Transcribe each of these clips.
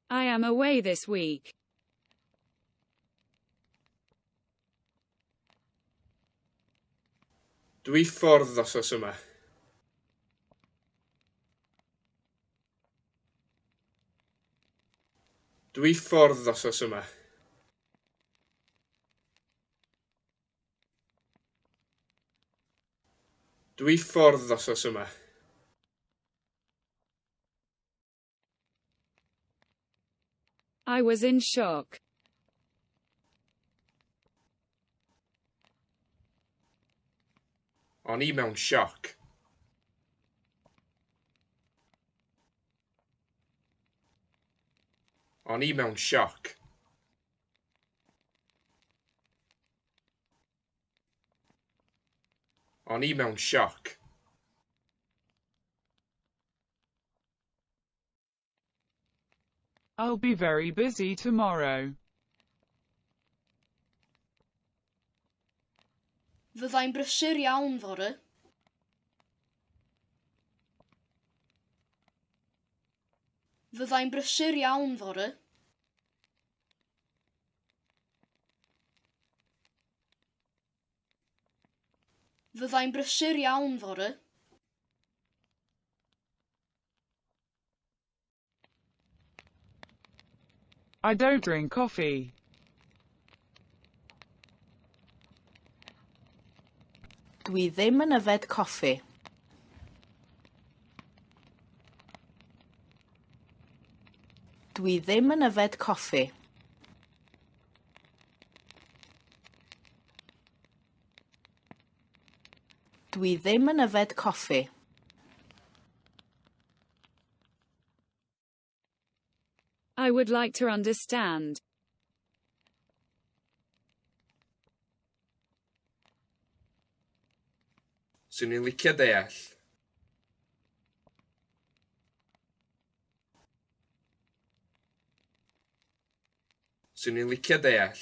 I am away this week. Dwi ffwrdd wsos yma. Dwi ffwrdd wsos yma. Dwi ffwrdd wsos yma. I was in shock. O'n i mewn sioc. O'n i mewn sioc. O'n i mewn sioc. I'll be very busy tomorrow. Fyddai'n brysur iawn fory. Fyddai'n brysur iawn fory. Fyddai'n brysur iawn fory. I don't drink coffee. Dwi ddim yn yfed coffi. Dwi ddim yn yfed coffi. Dwi ddim yn yfed coffi. I would like to understand. Swn i'n licio deall. Swn i'n licio deall.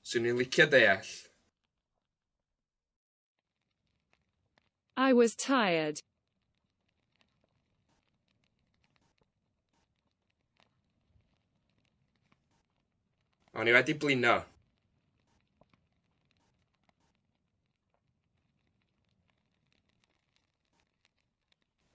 Swn i'n licio deall. I was tired. O'n i wedi blino.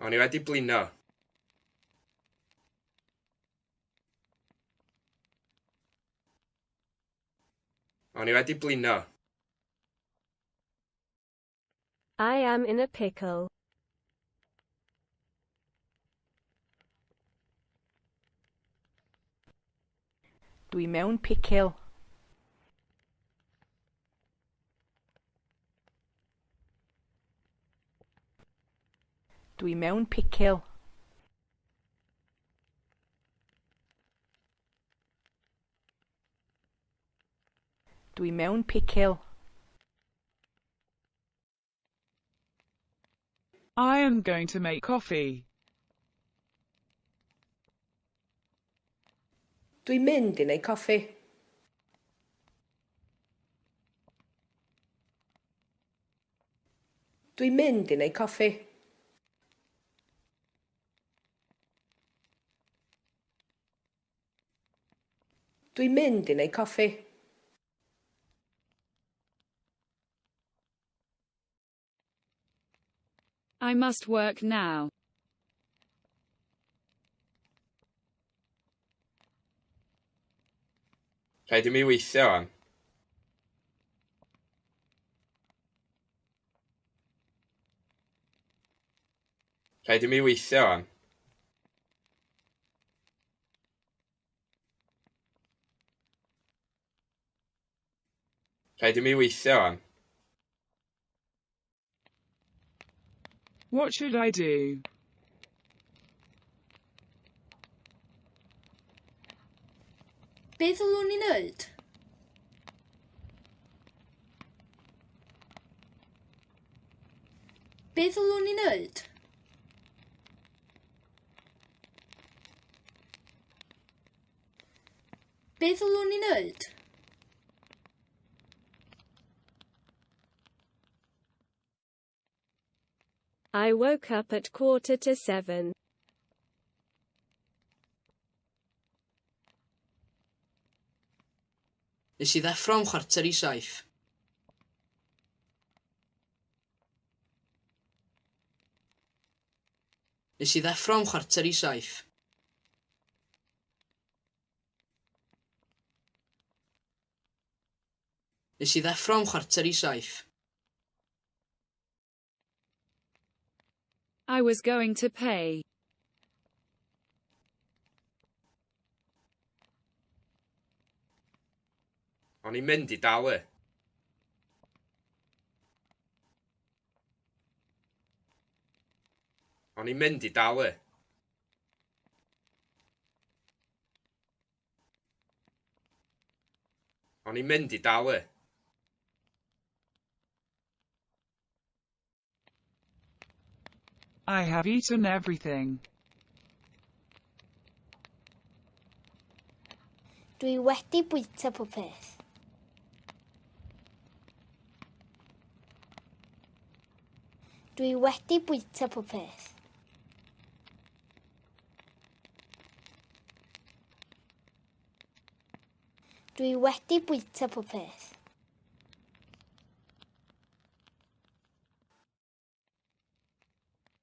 O'n i wedi blino. O'n i wedi blino. I am in a pickle. Dwi mewn picil. Dwi mewn picil. Dwi mewn picil. I am going to make coffee. Dwi'n mynd i wneud coffi. Dwi'n mynd i wneud coffi. Dwi'n mynd i wneud coffi. I must work now. Rhaid i mi weithio wan. Rhaid i mi weithio wan. Rhaid i mi weithio wan. What should I do? Be ddylwn i wneud? Be ddylwn i wneud? Be ddylwn i wneud? I woke up at 6:45. Nes i ddeffro am 6:45. Nes i ddeffro am 6:45. Nes i ddeffro am 6:45. I was going to pay. O'n i'n mynd i dalu. O'n i'n mynd i dalu. O'n i'n mynd i dalu. I have eaten everything. Dwi wedi bwyta pob peth. Dwi wedi bwyta pob peth. Dwi wedi bwyta pob peth.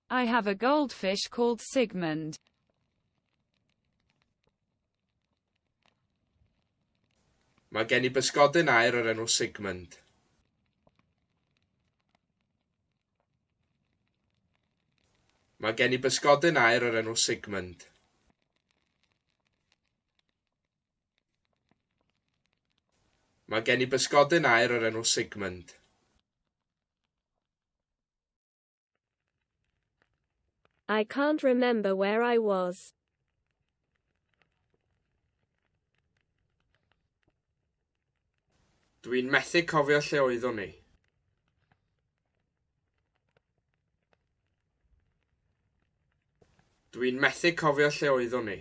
I have a goldfish called Sigmund. Mae gen i bysgodyn aur o'r enw Sigmund. Mae gen i bysgodyn aur o'r enw Sigmund. Mae gen i bysgodyn aur o'r enw Sigmund. I can't remember where I was. Dwi'n methu cofio lle oeddwn i. Dwi'n methu cofio lle oeddwn i.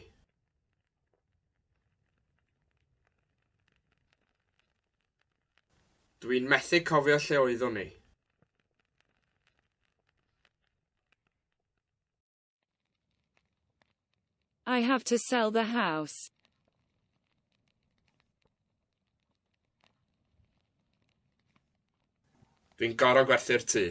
Dwi'n methu cofio lle oeddwn i. I have to sell the house. Dwi'n gorfod gwerthu'r tŷ.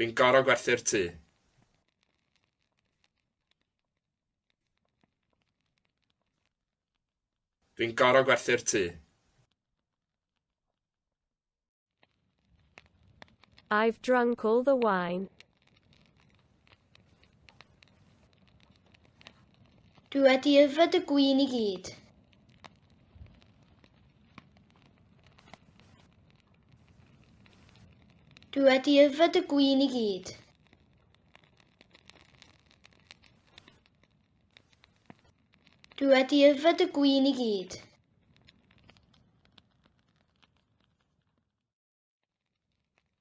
Dwi'n gorfod gwerthu'r tŷ. Dwi'n gorfod gwerthu'r tŷ. I've drunk all the wine. Dwi wedi yfed y gwin i gyd. Dwi wedi yfed y gwin i gyd. Dwi wedi yfed y gwin i gyd.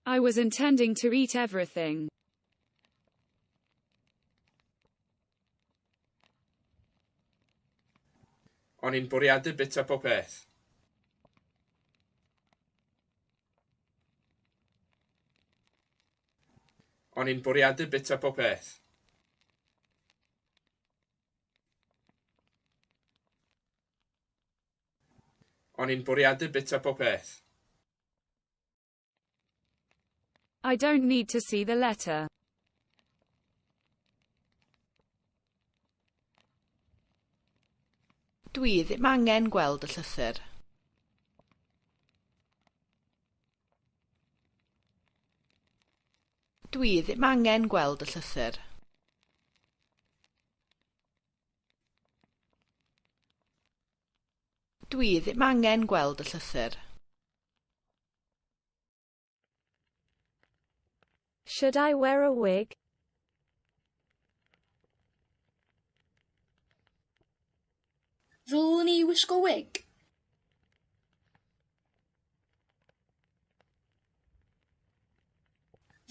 I was intending to eat everything. O'n i'n bwriadu bwyta pob peth. O'n i'n bwriadu bwyta pob peth. O'n i'n bwriadu bwyta pob peth. I don't need to see the letter. Dwi ddim angen gweld y llythyr. Dwi ddim angen gweld y llythyr. Dwi ddim angen gweld y llythyr. Should I wear a wig? Ddylwn i wisgo wig?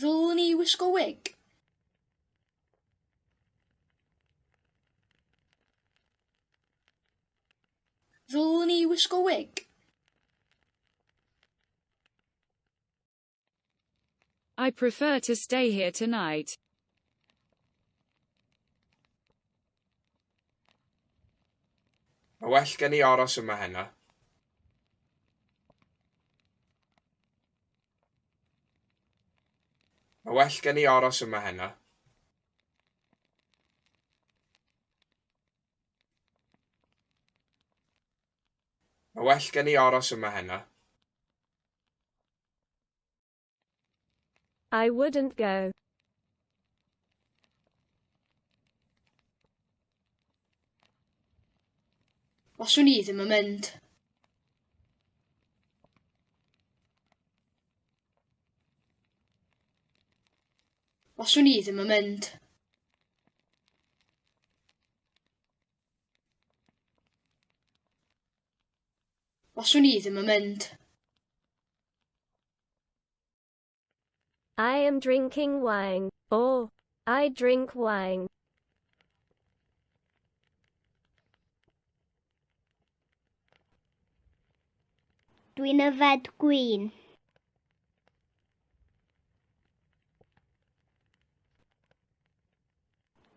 Ddylwn i wisgo wig? Ddylwn i wisgo wig? I prefer to stay here tonight. Mae well gen i aros yma heno. Mae well gen i aros yma heno. Mae well gen i aros yma heno. I wouldn't go. Faswn i ddim yn mynd. Faswn i ddim yn mynd. Faswn i ddim yn mynd. I am drinking wine. Or, I drink wine. Dwi'n yfed gwin.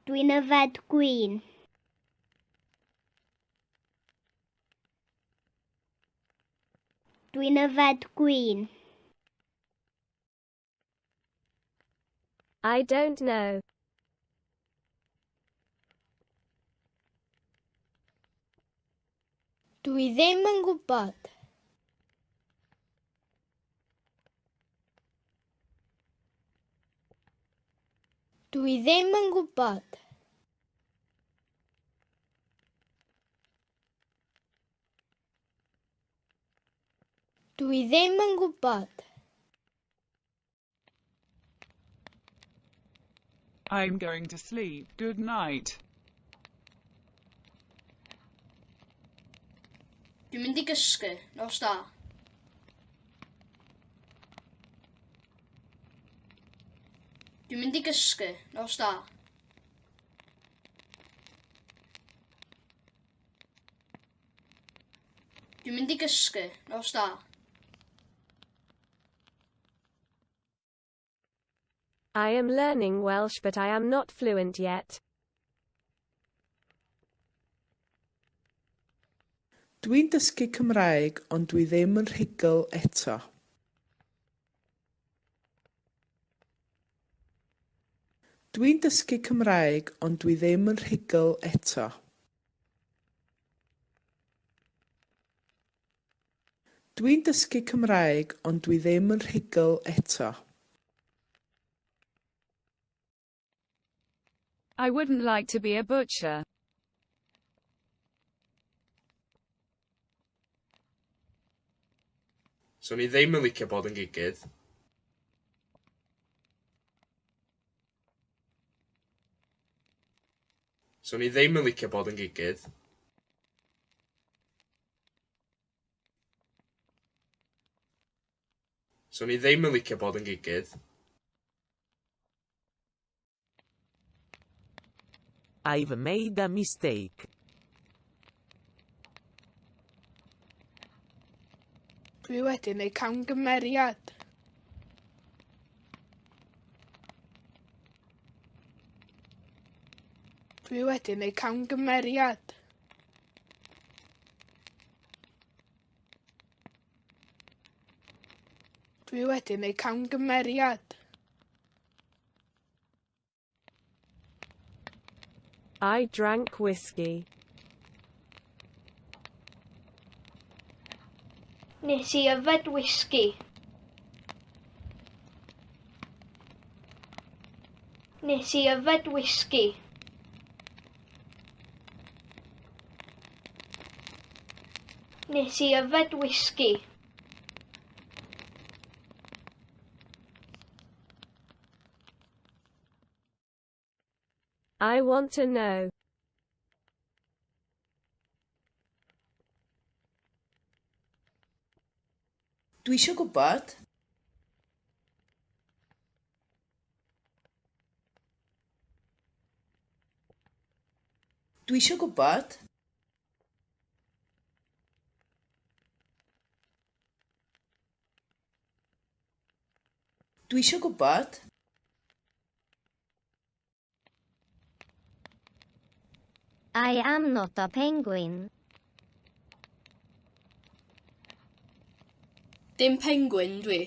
Dwi'n yfed gwin. Dwi'n yfed gwin. I don't know. Dwi ddim yn gwybod. Dwi ddim yn gwybod. Dwi ddim yn gwybod. I'm going to sleep. Good night. Dwi'n mynd i gysgu. Nos da. Dwi'n mynd i gysgu. Nos da. Dwi'n mynd i gysgu. Nos da. I am learning Welsh but I am not fluent yet. Dwi'n dysgu Cymraeg ond dwi ddim yn rhugl eto. Dwi'n dysgu Cymraeg ond dwi ddim yn rhugl eto. Dwi'n dysgu Cymraeg ond dwi ddim yn rhugl eto. I wouldn't like to be a butcher. Swn i ddim yn licio bod yn gigydd. Swn i ddim yn licio bod yn gigydd. Swn i ddim yn licio bod yn gigydd. I've made a mistake. Dwi wedi gwneud camgymeriad. Dwi wedi gwneud camgymeriad. Dwi wedi gwneud camgymeriad. I drank whiskey. Nes i yfed whisky. Nes i yfed whisky. Nes i yfed whisky. I want to know. Dwi isio gwybod. Dwi isio gwybod. Dwi isio gwybod. I am not a penguin. Dim pengwin dwi.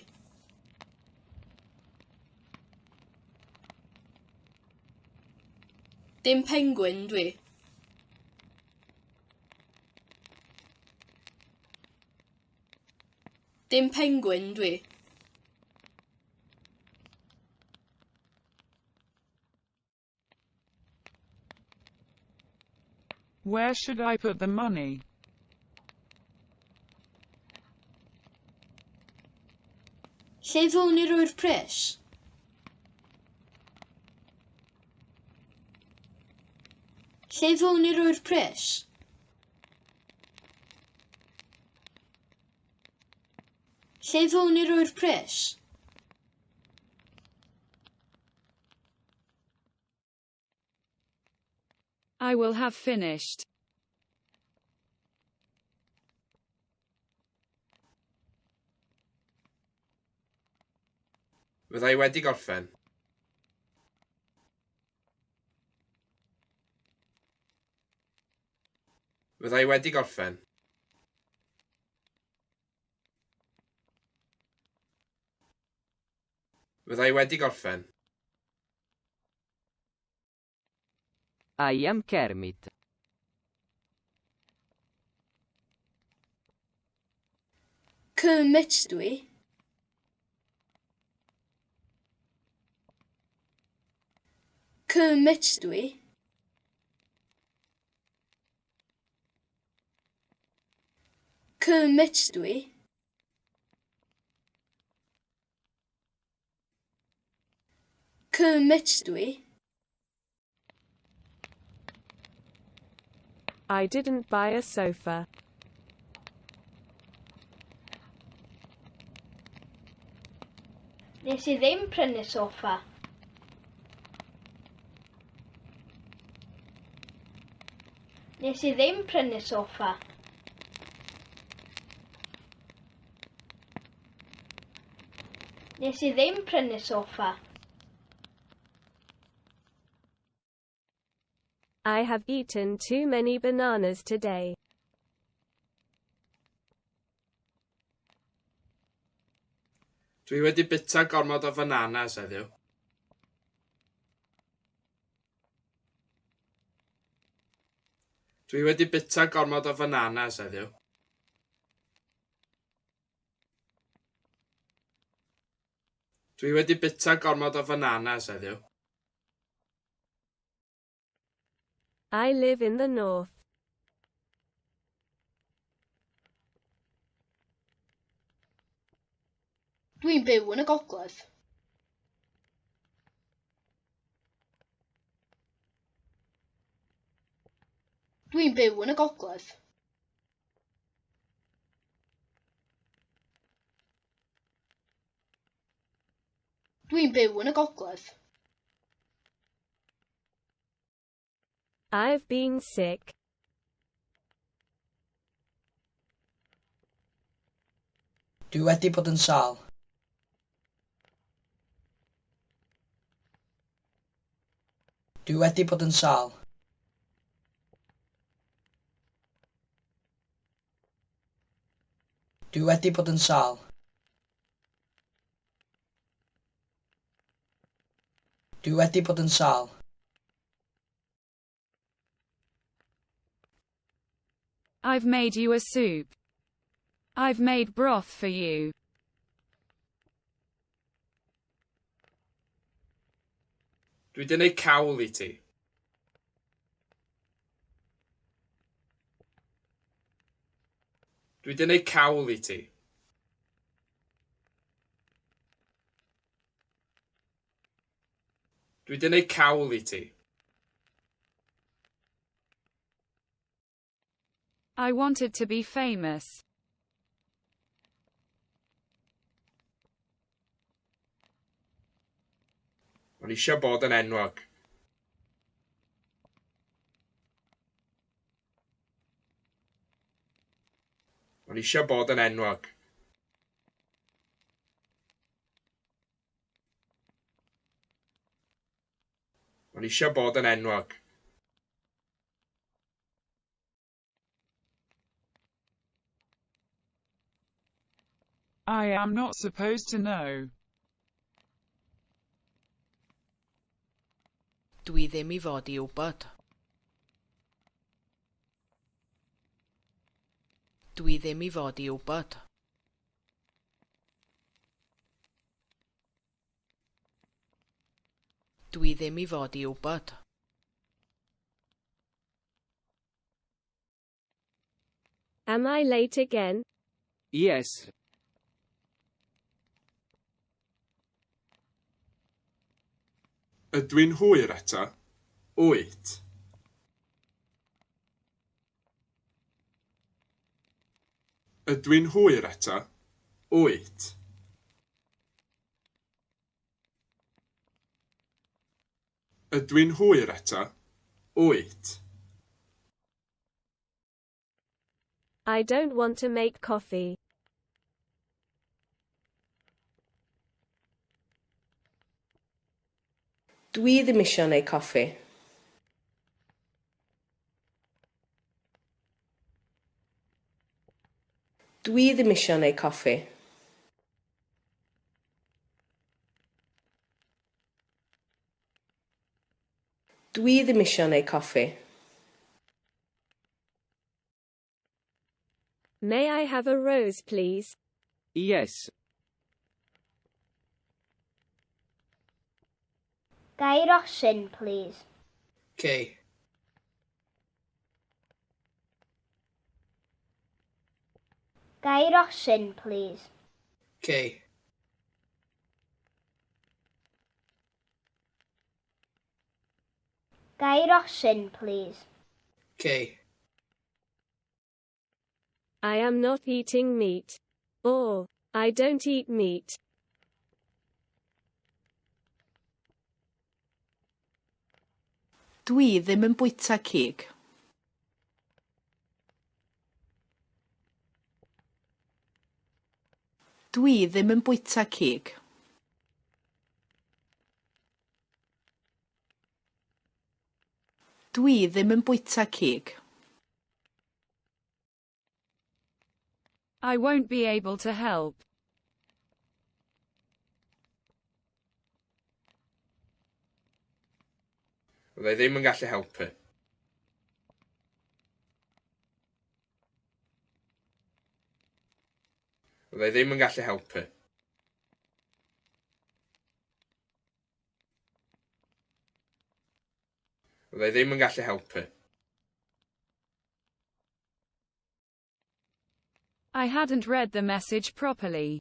Dim pengwin dwi. Dim pengwin dwi. Where should I put the money? Lle ddylwn i roi'r pres? Lle ddylwn i roi'r pres? Lle ddylwn i roi'r pres? I will have finished. Fydda i wedi gorffen. Fydda i wedi gorffen. Fydda i wedi gorffen. I am Kermit. Kermit dwi. Kermit dwi. Kermit dwi. Kermit dwi. I didn't buy a sofa. Nes i ddim prynu soffa. Nes i ddim prynu soffa. Nes i ddim prynu soffa. I have eaten too many bananas today. Dwi wedi bwyta gormod o fananas heddiw. Dwi wedi bwyta gormod o fananas heddiw. Dwi wedi bwyta gormod o fananas heddiw. I live in the north. Dwi'n byw yn y gogledd. Dwi'n byw yn y gogledd. Dwi'n byw yn y gogledd. I've been sick. Dwi wedi bod yn sâl. Dwi wedi bod yn sâl. Dwi wedi bod yn sâl. Dwi wedi bod yn sâl. I've made you a soup. I've made broth for you. Dwi 'di neud cawl i ti. Dwi 'di neud cawl i ti. Dwi 'di neud cawl i ti. I wanted to be famous. O'n i isio bod yn enwog. O'n i isio bod yn enwog. O'n i eisiau bod yn enwog. I am not supposed to know. Dwi ddim i fod i wybod. Dwi ddim i fod i wybod. Dwi ddim i fod i wybod. Am I late again? Yes. Ydw i'n hwyr eto? Wyt. Ydw i'n hwyr eto? Wyt. Ydw i'n hwyr eto? Wyt. I don't want to make coffee. Dwi ddim isio neud coffi. Dwi ddim isio neud coffi. Dwi ddim isio neud coffi. May I have a rose, please? Yes. Ga i rosyn, plîs? Cei. Ga i rosyn, plîs? Cei. Ga i rosyn, plîs? Cei. I am not eating meat. Or, I don't eat meat. Dwi ddim yn bwyta cig. Dwi ddim yn bwyta cig. Dwi ddim yn bwyta cig. I won't be able to help. Fydda i ddim yn gallu helpu. Fydda i ddim yn gallu helpu. Fydda i ddim yn gallu helpu. I hadn't read the message properly.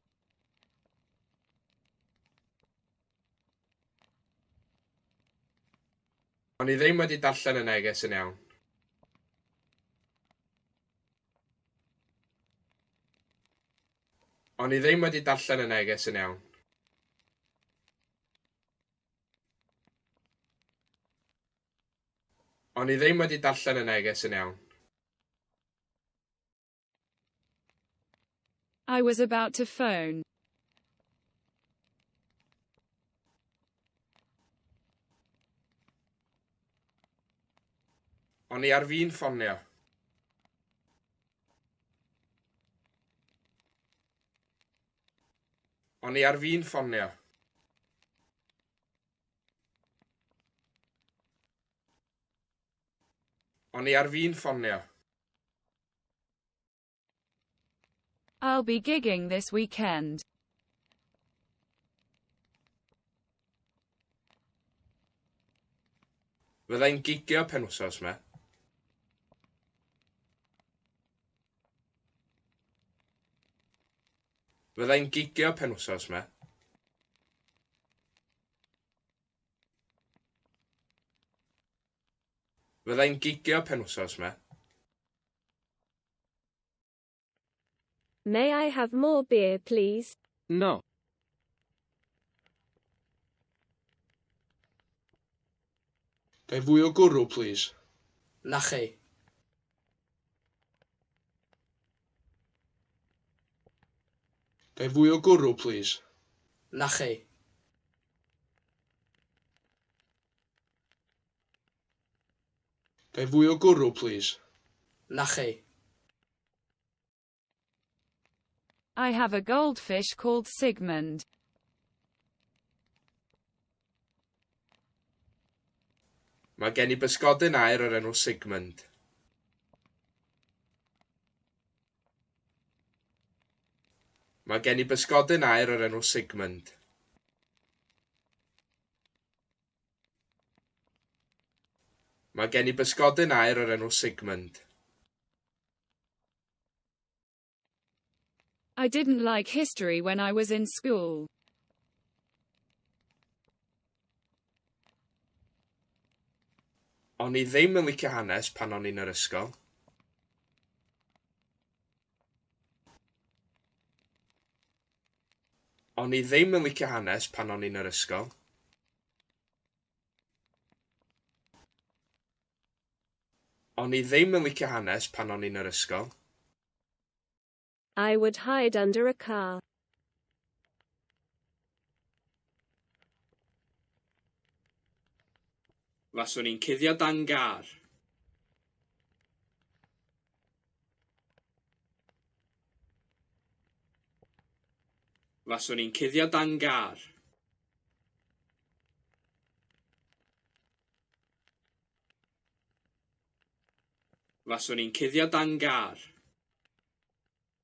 O'n i ddim wedi darllen y neges yn iawn. O'n i ddim wedi darllen y neges yn iawn. O'n i ddim wedi darllen y neges yn iawn. I was about to phone. O'n i ar fin ffonio. O'n i ar fin ffonio. O'n i ar fin ffonio. I'll be gigging this weekend. Fydda i'n gigio penwythnos 'ma. Fydda i'n gigio penwythnos 'ma. Fydda i'n gigio penwythnos 'ma. May I have more beer, please? No. Ga i fwy o gwrw, plîs? Nachi. Ga i fwy o gwrw, plîs? Nachi. Ga i fwy o gwrw, plîs? Nachi. I have a goldfish called Sigmund. Mae gen i bysgodyn aur o'r enw Sigmund. Mae gen i bysgodyn aur o'r enw Sigmund. Mae gen i bysgodyn aur o'r enw Sigmund. I didn't like history when I was in school. O'n i ddim yn licio hanes pan o'n i'n yr ysgol. O'n i ddim yn licio hanes pan o'n i'n yr ysgol. O'n i ddim yn licio hanes pan o'n i'n yr ysgol. I would hide under a car. Faswn i'n cuddio dan gar. Faswn i'n cuddio dan gar. Faswn i'n cuddio dan gar.